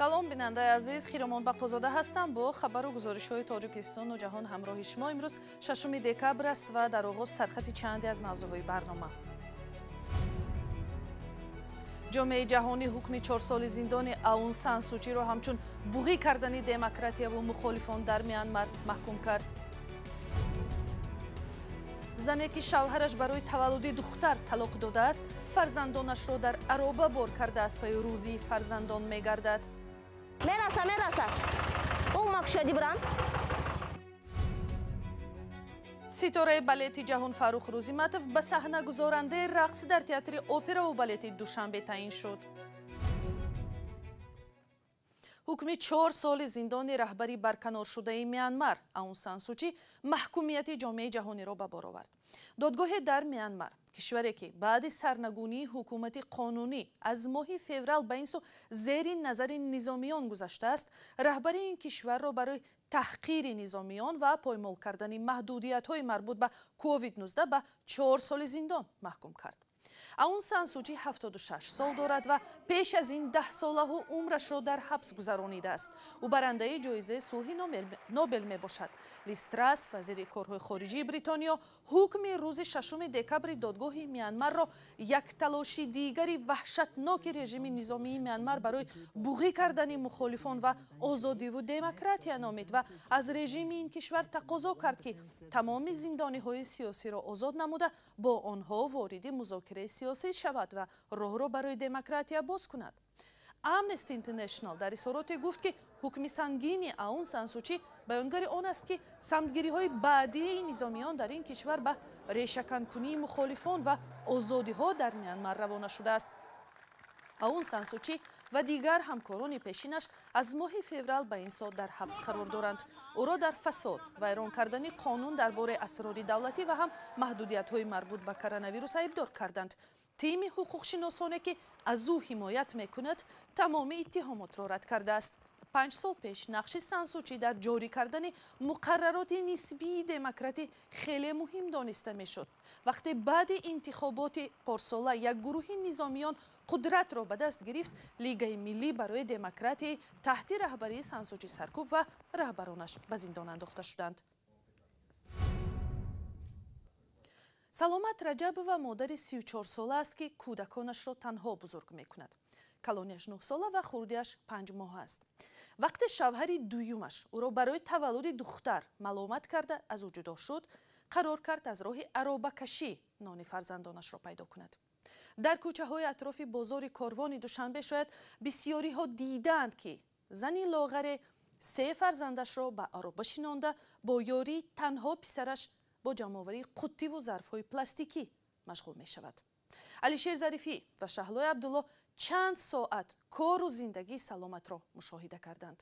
Салом, бинандаи азиз, Хиромон Бақозода ҳастам бо хабару гузоришҳои Тоҷикистону ҷаҳон ҳамроҳи шумо. Имрӯз 6 декабр аст ва дар оғоз сархати чанде аз мавзӯъҳои барнома. Ҷомеаи ҷаҳонӣ ҳукми 4 соли зиндони Аун Сан Сучиро ҳамчун буғӣ кардани демократияву мухолифон дар Мянмар маҳкум кард. Зане ки шавҳараш барои таваллуди духтар талоқ додааст, фарзандонашро дар ароба бор карда аз пайи рӯзии фарзандон мегардад. Мераса, мераса. Ӯ макшади брам. Ситораи балети ҷаҳон Фаррух Рӯзиматов ба саҳнагузорандаи рақс дар театри операву балети Душанбе таъин шуд. Ҳукми 4 соли зиндони раҳбари барканоршудаи Мянмар Аун Сан Сучи маҳкумияти ҷомеаи ҷаҳониро ба бор овард. Додгоҳе дар Мянмар, кишваре ки баъди сарнагунии ҳукумати қонунӣ аз моҳи феврал ба ин сӯ зери назари низомиён гузаштааст, раҳбари ин кишварро барои таҳқири низомиён ва поймол кардани маҳдудиятҳои марбут ба COVID-19 ба 4 соли зиндон маҳкум кард. Аун Сан Сучи 76 сол дорад ва пеш аз ин 10 солаҳу умрашро дар ҳабс гузаронидааст. Ӯ барандаи ҷоизаи сулҳи Нобел мебошад. Лиз Трасс, вазири корҳои хориҷии Бритониё, ҳукми рӯзи 6 декабри додгоҳи Мянмарро як талоши дигари ваҳшатноки режими низомии Мянмар барои буғӣ кардани мухолифон ва озодиву демократия номид ва аз режими ин кишвар тақозо кард, ки тамоми зиндониҳои сиёсиро озод намуда бо онҳо вориди музокираи сиёсӣ шавад ва роҳро барои демократия боз кунад. Amnesty International дар изҳороте гуфт, ки ҳукми сангини Аун Сан Сучи баёнгари он аст, ки самтгириҳои баъдии низомиён дар ин кишвар ба решаканкунии мухолифон ва озодиҳо дар Мянмар равона шудааст. Аун Сан Сучи ва дигар ҳамкорони пешинаш аз моҳи феврал ба ин сол дар ҳабс қарор доранд. Ӯро дар фасод, вайрон кардани қонун дар бораи асрори давлатӣ ва ҳам маҳдудиятҳои марбут ба коронавирус айбдор карданд. Тими ҳуқуқшиносоне ки аз ӯ ҳимоят мекунад, тамоми иттиҳомотро рад кардааст. 5 сол пеш нақши Сан Сучи дар ҷорӣ кардани муқаррароти нисбии демократӣ хеле муҳим дониста мешуд. Вақте баъди интихоботи порсола як гурӯҳи низомиён қудратро ба даст гирифт, Лигаи миллӣ барои демократияи таҳти раҳбарии Сан Сучи саркӯб ва раҳбаронаш ба зиндон андохта шуданд. Саломат Раҷабова модари 34-сола аст, ки кӯдаконашро танҳо бузург мекунад. Калонияш 9 сола ва хурдиаш 5 моҳ аст. Вақте шавҳари дуюмаш ӯро барои таваллуди духтар маломат карда аз ӯ ҷудо шуд, қарор кард аз роҳи аробакашӣ нони фарзандонашро пайдо кунад. Дар кӯчаҳои атрофи бозори Корвони Душанбе шояд бисёриҳо дидаанд, ки зани лоғаре 3 фарзандашро ба ароба шинонда бо ёрии танҳо писараш бо ҷамъоварии қуттиву зарфҳои пластикӣ машғул мешавад. Алишер Зарифӣ ва Шаҳлои Абдулло чанд соат кору зиндагии Саломатро мушоҳида карданд.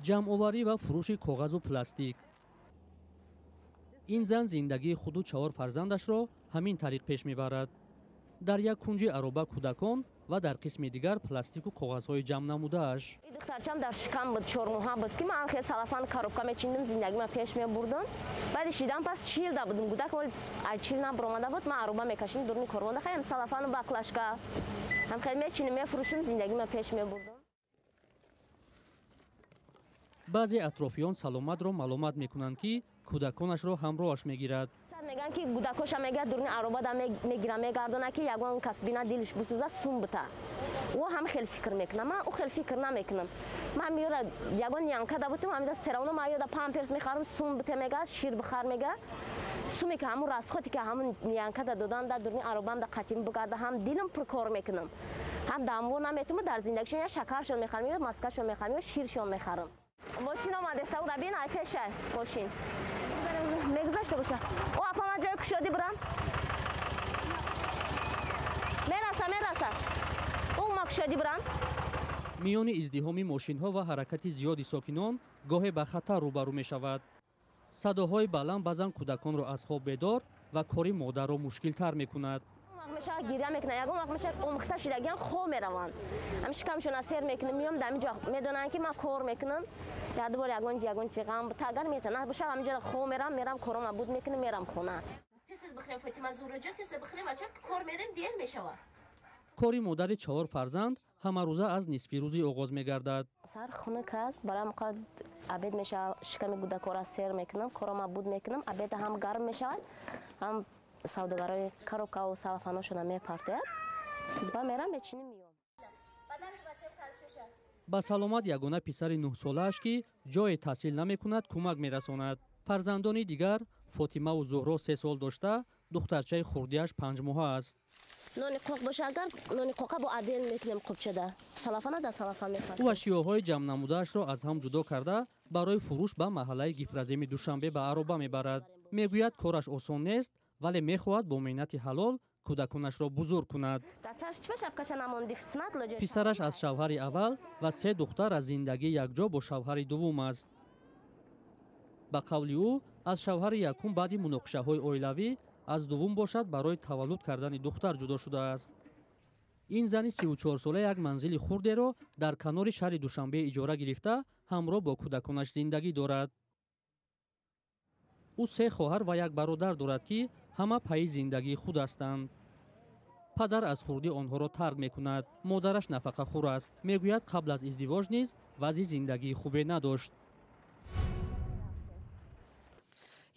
Ҷамъоварӣ ва фурӯши коғазу пластик. Ин зан зиндагии худу 4 фарзандашро ҳамин тариқ пеш мебарад. Дар як кунҷи ароба кӯдакон ва дар қисми дигар пластику коғазҳои ҷамъ намудааш. Духтарчам дар шикам буд, 4 моҳа буд, ки ман хел салафан коробка мечиндам, зиндагима пеш мебурдам. Баъди шидан пас 40 да будам, гудак вол аз 40 набаромада буд, ман ароба мекашидам дуруни корвонда, хаям салафану баклашка ҳам хел мечинем, мефурӯшим, зиндагима пеш мебурдам. Баъзе атрофиён Саломатро маломат мекунанд, ки кӯдаконашро ҳамроҳаш мегирад. Мегӯянд, ки гудакоша мегӯяд дуруни аробада мегира мегардона, ки ягон кас бина дилиш бисӯза, сум бита. Ӯ ҳам хел фикр мекунам, ман ӯ хел фикр намекунам. Ман меёра ягон янкада бутум, ҳамида серавно ман ёда памперс мехарам, сум бите мега, шир бихар мега. Суме ки ҳамун расходе ки ҳамун янкада додан да дуруни аробам да қатим бигарда, ҳам дилам пуркор мекунам, ҳам дамво наметуму дар зиндагишон я шакаршон мехарам, ё маскашон мехарам, ё ширшон мехарам. Мошин омадеста, ура бин ай пеша мошин мегузашта боша. О, апа, ман ҷои кушодӣ бурам. Мераса, мераса. Ӯ ма кушодӣ бурам. Миёни издиҳоми мошинҳо ва ҳаракати зиёди сокинон гоҳе ба хатар рӯбарӯ мешавад. Садоҳои баланд баъзан кӯдаконро аз хоб бедор ва кори модарро мушкилтар мекунад. Мешавад гиря мекунад, ягон вақт мешавад омӯхта шидагиам хоб мераванд. Ҳам шикамшона сер мекунам, меём дар ҳамин ҷо медонанд, ки ман кор мекунам. Як бор ягон ягон чи ғам агар метавонад бошад, ҳамин ҷо хоб меравам, мерам корома буд мекунам, мерам хона. бихӯрем, Фотима Зуҳроҷон, тез бихӯрем, бача, кор мерем, дер мешавад. Кори модари чаҳор фарзанд ҳамарӯза аз нисфи рӯзӣ оғоз мегардад. Сар хунук аст, барои муқад обед мешавад, шиками кӯдакҳоро сер мекунам, корама буд мекунам, обед ҳам гарм мешавад, ҳам савдогарои коробкаву салафаношона мепартояд, ба мерам, мечиним, миём. Ба Саломат ягона писари 9-солааш, ки ҷое таҳсил намекунад, кӯмак мерасонад. Фарзандони дигар, Фотимаву Зуҳро, 3 сол дошта, духтарчаи хурдиаш 5-моҳа аст. Нони қоқ боша агар, нони қоқа бо отдел мекунем, қубчада салафана да салафан мепартоем. Ӯ ашёҳои ҷамънамудаашро аз ҳам ҷудо карда, барои фурӯш ба маҳаллаи Гипроземи Душанбе ба ароба мебарад. Мегӯяд, кораш осон нест, вале мехоҳад бо меҳнати ҳалол кӯдаконашро бузург кунад. Писараш аз шавҳари аввал ва се духтар аз зиндагии якҷо бо шавҳари дуввум аст. Ба қавли ӯ, аз шавҳари якум баъди муноқишаҳои оилавӣ, аз дуввум бошад, барои таваллуд кардани духтар ҷудо шудааст. Ин зани 34-сола як манзили хурдеро дар канори шаҳри Душанбе иҷора гирифта, ҳамроҳ бо кӯдаконаш зиндагӣ дорад. Ӯ се хоҳар ва як бародар дорад, ки ҳама пайи зиндагии худ ҳастанд. Падар аз хурдӣ онҳоро тарк мекунад, модараш нафақахӯр аст. Мегӯяд, қабл аз издивоҷ низ вазъи зиндагии хубе надошт.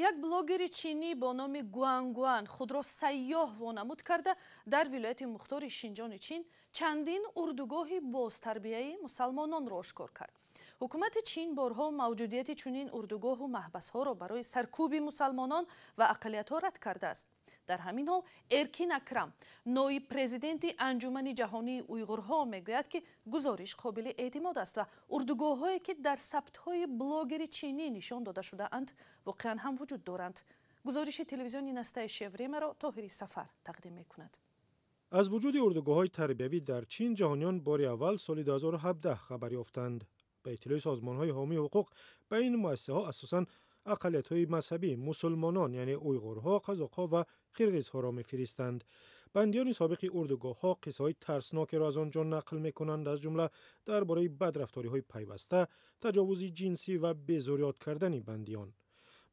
Як блогери чинӣ бо номи Гуангуан худро сайёҳ вонамуд карда, дар вилояти мухтори Шинҷони Чин чандин урдугоҳи бозтарбияи мусалмононро ошкор кард. Ҳукумати Чин борҳо мавҷудияти чунин урдугоҳу маҳбасҳоро барои саркӯби мусалмонон ва ақаллиятҳо рад кардааст. Дар ҳамин ҳол, Эркин Акрам, ноиб президенти Анҷумани ҷаҳонии уйғурҳо, мегӯяд, ки гузориш қобили эътимод аст ва урдугоҳҳое, ки дар сабтҳои блогери чинӣ нишон дода шудаанд, воқеан ҳам вуҷуд доранд. Гузориши телевизиони «Настоящее время» ро Тоҳири Сафар тақдим мекунад. Аз вуҷуди урдугоҳҳои тарбиявӣ дар Чин ҷаҳониён бори аввал соли 2017 хабар ёфтанд. Ба иттилои созмонҳои ҳомии ҳуқуқ, ба ин муассисаҳо асосан ақаллиятҳои мазҳабӣ, мусулмонон, яъне уйғурҳо, қазоқҳо ва қирғизҳоро мефиристанд. Бандиёни собиқи урдугоҳҳо қиссаҳои тарснокеро аз он ҷо нақл мекунанд, аз ҷумла дар бораи бадрафториҳои пайваста, таҷовузи ҷинсӣ ва безориёт кардани бандиён.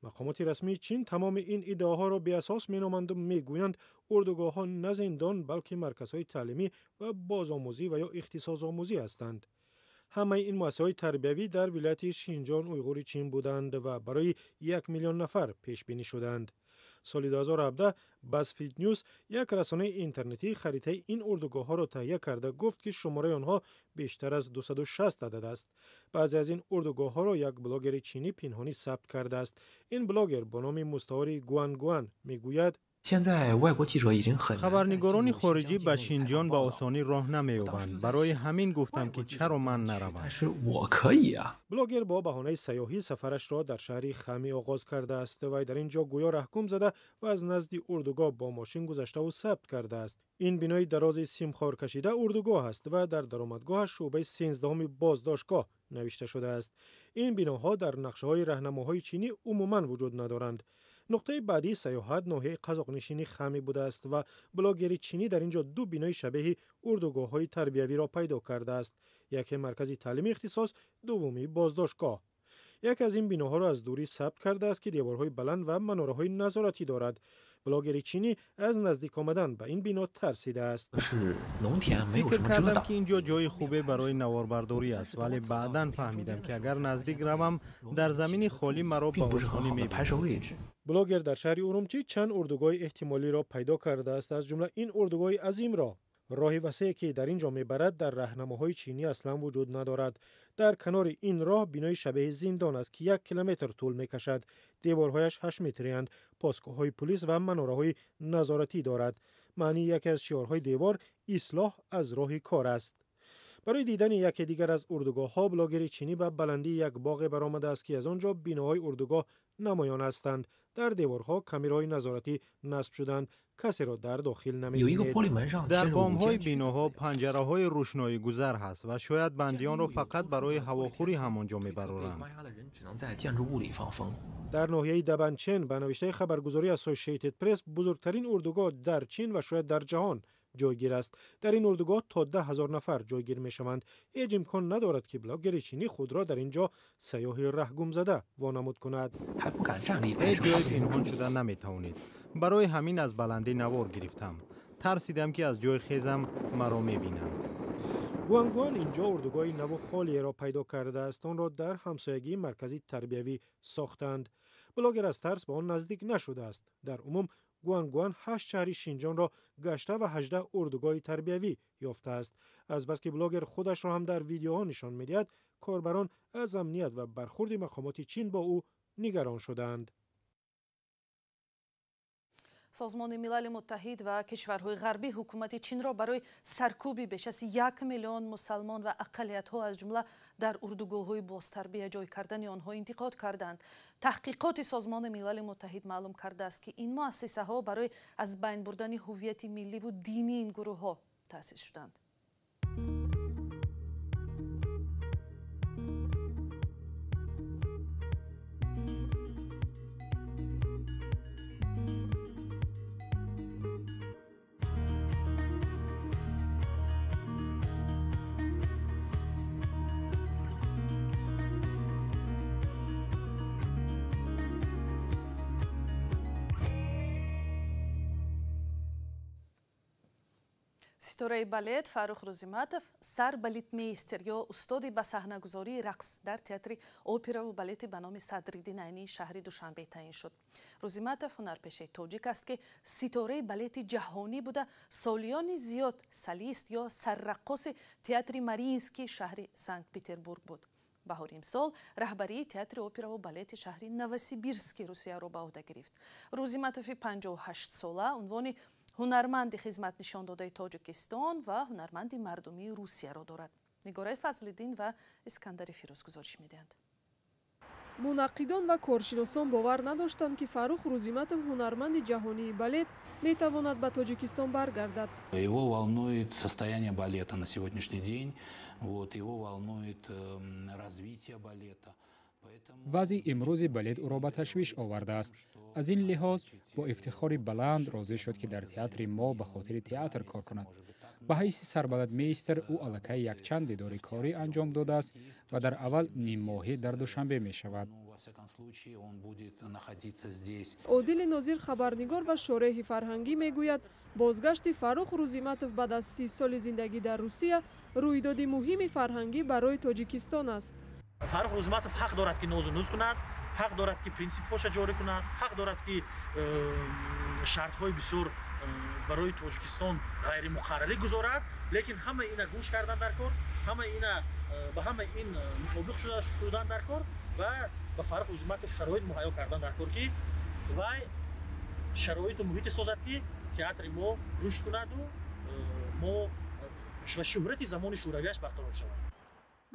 Мақомоти расмии Чин тамоми ин иддаоҳоро беасос меноманду мегӯянд, урдугоҳҳо на зиндон, балки марказҳои таълимӣ ва бозомӯзӣ ва ё ихтисосомӯзӣ ҳастанд. Ҳамаи ин муассисаҳои тарбиявӣ дар вилояти Шинҷон Уйғури Чин буданд ва барои 1 миллион нафар пешбинӣ шуданд. Соли 2017 BuzzFeed News, як расонаи интернетӣ, харитаи ин урдугоҳҳоро таҳия карда, гуфт, ки шумораи онҳо бештар аз 260 адад аст. Баъзе аз ин урдугоҳҳоро як блогери чинӣ пинҳонӣ сабт кардааст. Ин блогер бо номи мустаори Гуангуан мегӯяд: Хабарнигорони хориҷӣ ба Шинҷон ба осонӣ роҳ намеёбанд. Барои ҳамин гуфтам, ки чаро ман наравам. Блогер бо баҳонаи сайёҳӣ сафарашро дар шаҳри Хами оғоз кардааст. Вай дар ин ҷо гӯё раҳгум зада ва аз назди урдугоҳ бо мошин гузаштаву сабт кардааст. Ин бинои дарози симхоркашида урдугоҳ аст ва дар даромадгоҳаш шӯъбаи 13-уми боздоштгоҳ навишта шудааст. Ин биноҳо дар нақшаҳои раҳнамоҳои чинӣ умуман вуҷуд надоранд. Нуқтаи баъдии сайёҳат ноҳияи қазоқнишини Хами будааст ва блогери чинӣ дар ин ҷо ду бинои шабеҳи урдугоҳҳои тарбиявиро пайдо кардааст: яке маркази таълими ихтисос, дуввумӣ боздоштгоҳ. Яке аз ин биноҳоро аз дурӣ сабт кардааст, ки деворҳои баланд ва манораҳои назоратӣ дорад. Блогери чинӣ аз наздик омадан ба ин бино тарсидааст. Фикр кардам, ки ин ҷо ҷои хубе барои наворбардорӣ аст, вале баъдан фаҳмидам, ки агар наздик равам, дар замини холӣ маро ба осонӣ мебинанд. Блогер дар шаҳри Урумчӣ чанд урдугоҳи эҳтимолиро пайдо кардааст, аз ҷумла ин урдугоҳи азимро. Роҳи васее, ки дар ин ҷо мебарад, дар раҳнамоҳои чинӣ аслан вуҷуд надорад. Дар канори ин роҳ бинои шабеҳи зиндон аст, ки 1 километр тӯл мекашад. Деворҳояш 8 метриянд, посгоҳҳои пулис ва манораҳои назоратӣ дорад. Маънии яке аз шиорҳои девор «Ислоҳ аз роҳи кор» аст. Барои дидани яке дигар аз урдугоҳҳо блогери чинӣ ба баландии як боғе баромадааст, ки аз он ҷо биноҳои урдугоҳ намоён ҳастанд. Дар деворҳо камераҳои назоратӣ насб шуданд. Касеро дар дохил намебинед. Дар бомҳои биноҳо панҷараҳои рӯшноигузар ҳаст ва шояд бандиёнро фақат барои ҳавохӯрӣ ҳамон ҷо мебароранд. Дар ноҳияи Дабанчен, ба навиштаи хабаргузории Associated Press, бузургтарин урдугоҳ дар Чин ва шояд дар ҷаҳон ҷойгир аст. Дар ин урдугоҳ то 10 000 нафар ҷойгир мешаванд. Ҳеҷ имкон надорад, ки блогери чинӣ худро дар ин ҷо сайёҳи раҳгумзада вонамуд кунад. Ҳеҷ ҷое пинҳон шуда наметавонед. Барои ҳамин аз баландӣ навор гирифтам. Тарсидам, ки аз ҷои хезам маро мебинанд. Гуангуан инҷо урдугоҳи наву холиеро пайдо кардааст. Онро дар ҳамсоягии маркази тарбиявӣ сохтанд. Блогер аз тарс ба он наздик нашудааст. Дар умум Гуангуан ҳашт шаҳри Шинҷонро гашта ва 18 урдугоҳи тарбиявӣ ёфтааст. Азбаски блогер худашро ҳам дар видеоҳо нишон медиҳад, корбарон аз амният ва бархурди мақомоти Чин бо ӯ нигарон шудаанд. Созмони Милали Муттаҳид ва кишварҳои ғарбӣ ҳукумати Чинро барои саркӯби беш аз 1 миллион мусалмон ва ақаллиятҳо, аз ҷумла дар урдугоҳҳои бозтарбия ҷой кардани онҳо, интиқод карданд. Таҳқиқоти Созмони Милали Муттаҳид маълум кардааст, ки ин муассисаҳо барои аз байн бурдани ҳуввияти милливу динии ин гурӯҳҳо таъсис шуданд. Ситораи балет Фаррух Рӯзиматов сарбалетмейстер ё устоди ба саҳнагузории рақс дар театри операву балети ба номи Садриддин Айнии шаҳри Душанбе таъин шуд. Рӯзиматов ҳунарпешаи тоҷик аст, ки ситораи балети ҷаҳонӣ буда, солиёни зиёд солист ё сарраққоси театри Мариинский шаҳри Санкт Петербург буд. Баҳори имсол раҳбарии театри операву балети шаҳри Новосибирски Русияро ба ӯҳда гирифт. Рӯзиматови 58 сола унвони ҳунарманди хизматнишондодаи Тоҷикистон ва ҳунарманди мардумии Русияро дорад. Нигораи Фазлиддин ва Искандари Фирӯз гузориш медиҳанд. Мунаққидон ва коршиносон бовар надоштанд, ки Фаррух Рӯзиматов, ҳунарманди ҷаҳонии балет, метавонад ба Тоҷикистон баргардад. Его волнует состояние балета на сегодняшний день, вот, его волнует развитие балета. Вазъи имрӯзи балет ӯро ба ташвиш овардааст. Аз ин лиҳоз бо ифтихори баланд розӣ шуд, ки дар театри мо ба хотири театр кор кунад. Ба ҳайси сарбалетмейстер ӯ аллакай якчанд дидори корӣ анҷом додааст ва дар аввал ниммоҳӣ дар Душанбе мешавад. Одили Нозир, хабарнигор ва шореҳи фарҳангӣ, мегӯяд, бозгашти Фаррух Рӯзиматов баъд аз 30 соли зиндагӣ дар Русия рӯйдоди муҳими фарҳангӣ барои Тоҷикистон аст. Фаррух Рӯзиматов ҳақ дорад, ки нозу нуз кунад, ҳақ дорад, ки принсипҳоша ҷорӣ кунад, ҳақ дорад, ки шартҳои бисёр барои Тоҷикистон ғайримуқаррарӣ гузорад, лекин ҳама ина гӯш кардан дар кор, ҳама ина ба ҳама ин мутобиқ шудан дар кор ва ба Фаррух Рӯзиматов шароит муҳайё кардан дар кор, ки вай шароиту муҳите созад, ки театри мо рушд кунаду мо ва шӯҳрати замони шӯравиаш барқарор шавад.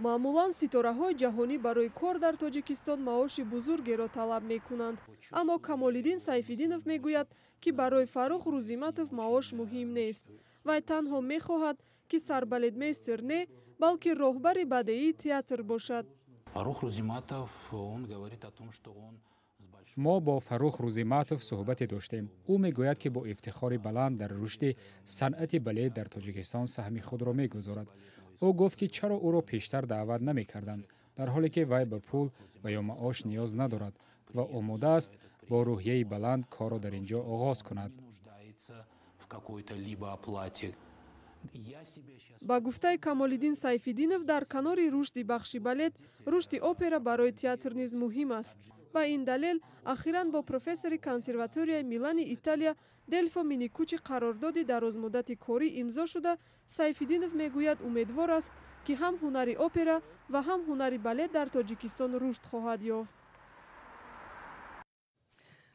Маъмулан ситораҳои ҷаҳонӣ барои кор дар Тоҷикистон маоши бузургеро талаб мекунанд, аммо Камолиддин Сайфиддинов мегӯяд, ки барои Фаррух Рӯзиматов маош муҳим нест. Вай танҳо мехоҳад, ки сарбалетмейстер не, балки роҳбари бадеии театр бошад. Фаррух Рузиматов, он говорит о том, что он Мо бо Фаррух Рӯзиматов суҳбате доштем. Ӯ мегӯяд, ки бо ифтихори баланд дар рушди санъати балет дар Тоҷикистон саҳми худро мегузорад. Ӯ гуфт, ки чаро ӯро пештар даъват намекарданд, дар ҳоле ки вай ба пул ва ё маош ниёз надорад ва омода аст бо рӯҳияи баланд корро дар ин ҷо оғоз кунад. Ба гуфтаи Камолиддин Сайфиддинов, дар канори рушди бахши балет, рушди опера барои театр низ муҳим аст. Ба ин далел ахиран бо профессори консерваторияи Милани Италия Делфо Миникучи қарордоди дарозмуддати корӣ имзо шуда. Сайфиддинов мегӯяд, умедвор аст, ки ҳам ҳунари опера ва ҳам ҳунари балет дар Тоҷикистон рушд хоҳад ёфт.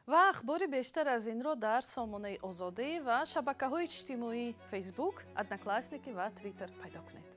Ва ахбори бештар аз инро дар сомонаи Озодӣ ва шабакаҳои иҷтимоӣ, Фейсбук, Одноклассники ва Твиттер пайдо кунед.